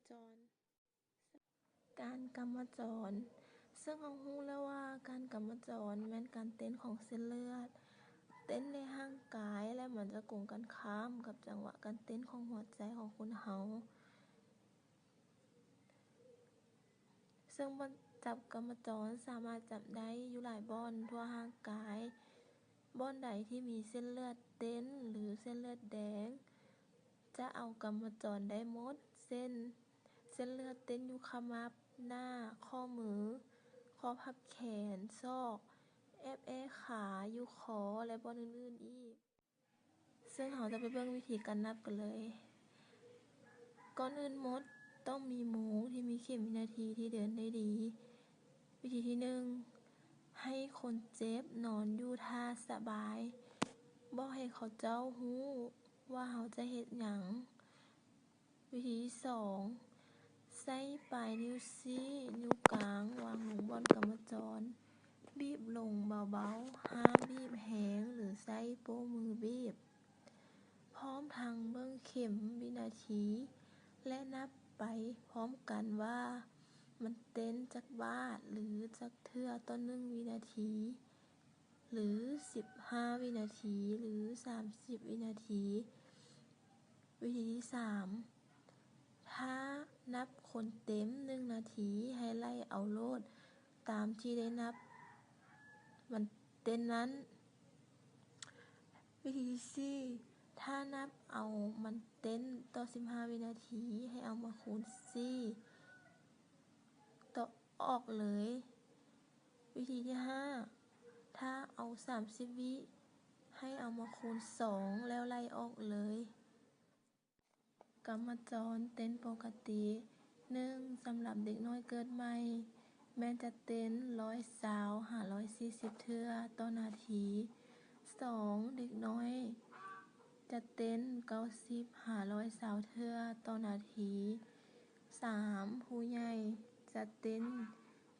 ຈອນ ການກຳມະຈອນ ເຊິ່ງເຮົາຮູ້ແລ້ວວ່າການກຳມະຈອນແມ່ນການເຕັ້ນຂອງເສັ້ນເລືອດ ເຕັ້ນໃນຮ່າງກາຍ ແລະ ມັນຈະກົງກັນຂ້າມກັບຈັງຫວະການເຕັ້ນຂອງຫົວໃຈຂອງຄົນເຮົາ. ເຊິ່ງບໍ່ຈັບກຳມະຈອນສາມາດຈັບໄດ້ຢູ່ຫຼາຍບ່ອນທົ່ວຮ່າງກາຍ. ບ່ອນໃດທີ່ມີເສັ້ນເລືອດເຕັ້ນ ຫຼື ເສັ້ນເລືອດແດງ ຈະເອົາກຳມະຈອນໄດ້ໝົດ ເຊັ່ນ ເສັ້ນເລືອດເຕັ້ນຢູ່ຂະໝັບ, ໜ້າ, ຂໍ້ມື, ຂໍ້ພັບແຂນ, ຊອກ, ແອບແອຂາ, ຢູ່ຄໍ ແລະ ບ່ອນອື່ນໆອີກ. ເຊິ່ງເຮົາຈະໄປເບິ່ງວິທີການນັບກັນເລີຍ. ກ່ອນອື່ນໝົດ ຕ້ອງມີໂມງທີ່ມີເຂັມວິນາທີທີ່ເດີນໄດ້ດີ. ວິທີທີໜຶ່ງ ໃຫ້ຄົນເຈັບນອນຢູ່ທ່າສະບາຍ, ບອກໃຫ້ເຂົາເຈົ້າຮູ້ວ່າເຮົາຈະເຮັດຫຍັງ. ວິທີທີສອງ ໃຊ້ປາຍນິ້ວຊີ້, ນິ້ວກາງວາງລົງບ່ອນກຳມະຈອນ, ບີບລົງເບົາໆ, ຫ້າມບີບແຮງ ຫຼື ໃຊ້ໂປ້ມືບີບ. ພ້ອມທັງເບິ່ງເຂັມວິນາທີ ແລະ ນັບໄປພ້ອມກັນວ່າມັນເຕັ້ນຈັກບາດ ຫຼື ຈັກເທື່ອຕໍ່ໜຶ່ງວິນາທີ ຫຼື ສິບຫ້າວິນາທີ ຫຼື ສາມສິບວິນາທີ. ວິທີທີສາມ ຖ້ານັບຄົນເຕັມໜຶ່ງນາທີ ໃຫ້ໄລ່ເອົາໂລດຕາມທີ່ໄດ້ນັບມັນເຕັ້ນນັ້ນ. ວິທີທີສີ່ ຖ້ານັບເອົາມັນເຕັ້ນຕໍ່ສິບຫ້າວິນາທີ ໃຫ້ເອົາມາຄູນສີ່ຕໍ່ອອກເລີຍ. ວິທີທີຫ້າ ຖ້າເອົາສາມສິບວິ ໃຫ້ເອົາມາຄູນສອງແລ້ວໄລ່ອອກເລີຍ. ກຳມະຈອນເຕັ້ນປົກກະຕິ ໜຶ່ງ ສຳລັບເດັກນ້ອຍເກີດໃໝ່ ແມ່ນຈະເຕັ້ນຮ້ອຍຊາວຫາຮ້ອຍສີ່ສິບເທື່ອຕໍ່ນາທີ. ສອງ ເດັກນ້ອຍຈະເຕັ້ນເກົ້າສິບຫາຮ້ອຍຊາວເທື່ອຕໍ່ນາທີ. ສາມ ຜູ້ໃຫຍ່ຈະເຕັ້ນ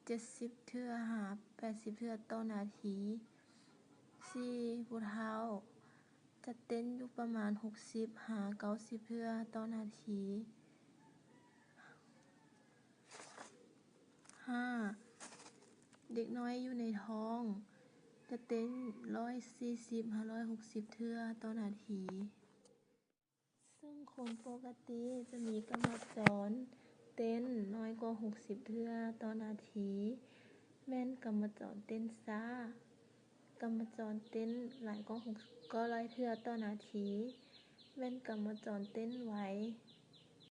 ເຈັດສິບເທື່ອຫາແປດສິບເທື່ອຕໍ່ນາທີ. ສີ່ ຜູ້ເຖົ້າຈະເຕັ້ນຢູ່ປະມານຫົກສິບຫາເກົ້າສິບເທື່ອຕໍ່ນາທີ. ຫ້າ ເດັກນ້ອຍຢູ່ໃນທ້ອງຈະເຕັ້ນຮ້ອຍສີ່ສິບຫາຮ້ອຍຫົກສິບເທື່ອຕໍ່ນາທີ. ເຊິ່ງຄົນປົກກະຕິຈະມີກຳມະຈອນເຕັ້ນນ້ອຍກວ່າຫົກສິບເທື່ອຕໍ່ນາທີ ແມ່ນກຳມະຈອນເຕັ້ນຊ້າ. ກຳມະຈອນເຕັ້ນຫຼາຍກວ່າຫົກ ກວ່າຮ້ອຍເທື່ອຕໍ່ນາທີ ແມ່ນກຳມະຈອນເຕັ້ນໄວ.